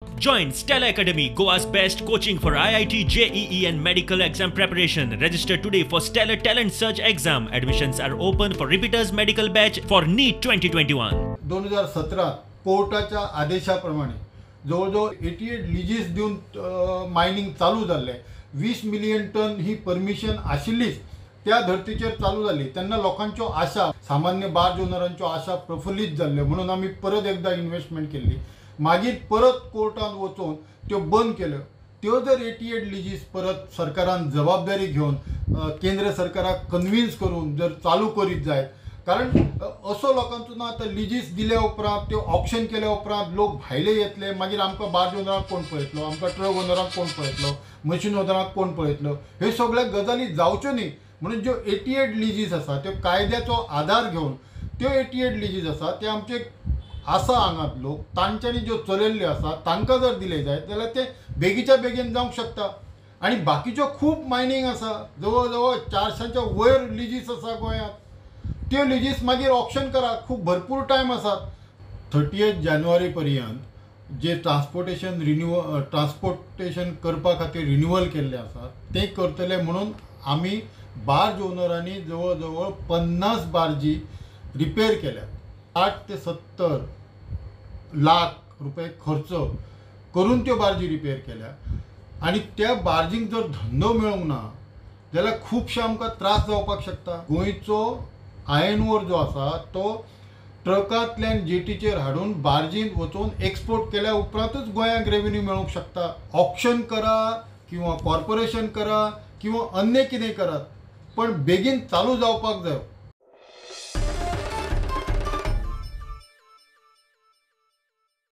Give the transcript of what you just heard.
Join Stella Academy, Goa's best coaching for IIT, JEE and medical exam preparation. Register today for Stellar Talent Search exam. Admissions are open for repeaters medical batch for NEET 2021. 2017 कोर्टाच्या आदेशा प्रमाणे जवळ जवळ 88 लिजीस दिवन mining चालू जाल्लें. 20 million ton ही permission आशिल्लीच, त्या धर्तीचेर चालू जाली. तेन्ना लोकांच्यो आशा, सामान्य बार्ज ओनरांच्यो आशा प्रफुल्लीत जाल्ल्यो म्हणून आमी परत एकदां इन्वेस्टमेंट केल्ली. मागीर परत कोर्टांत वचून त्यो बंद केल्यो. त्यो जर 88 लिजीस परत सरकारान जबाबदारी घेवन, केंद्र सरकाराक कन्विन्स करून जर चालू करीत जायत, कारण असो लोकांचो ना, आतां लिजीस दिल्या उपरांत, त्यो ऑक्शन केल्या उपरांत लोक भायले येतले. मागीर आमकां बार्ज ओनरांक कोण पळयतलो? आमकां ट्रक ओनरांक कोण पळयतलो? मशीन ओनरांक कोण पळयतलो? ह्यो सगळ्यो गजाली जावच्यो न्ही म्हणून ज्यो 88 लिजीस आसा, त्यो कायद्याचो आदार घेवन त्यो 88 लिजीस आसा, ते आमचे आसा हांगात लोक तांच्यांनी ज्यो चलयल्ल्यो आसा, तांकां जर दिले जायत जाल्यार ते बेगीच्या बेगीन जावंक शकता. आनी बाकीच्यो खूब मायनींग आसा, जवळ जवळ 400च्या वयर लिजीस आसा गोंयांत. त्यो लिजीस मागीर ऑक्शन करा, खूब भरपूर टायम आसात. 30 जानेवारी पर्यंत जे ट्रान्सपोर्टेशन रिन्युअल, ट्रान्सपोर्टेशन करपा खातीर रिन्युअल केल्लें आसा, तें करतले म्हणून आमी बार्ज ओनरांनी जवळ जवळ 50 बार्जी रिपेर केल्यात. 60 ते 70 लाख रुपये खर्च करून त्यो बार्जी रिपेर केल्या आनी त्या बार्जींक जर धंदो मेळूंक ना जाल्यार खुबशे आमकां त्रास जावपाक शकता. गोंयचो आयर्न ओर जो आसा, तो ट्रकांतल्यान जेटीचेर हाडून बार्जींत वचून एक्सपोर्ट केल्या उपरांतूच गोंयांक रेवेन्यू मेळूंक शकता. ऑक्शन करा किंवा कॉर्पोरेशन करा किंवा अन्य कितें करात, पण बेगीन चालू जावपाक जाय.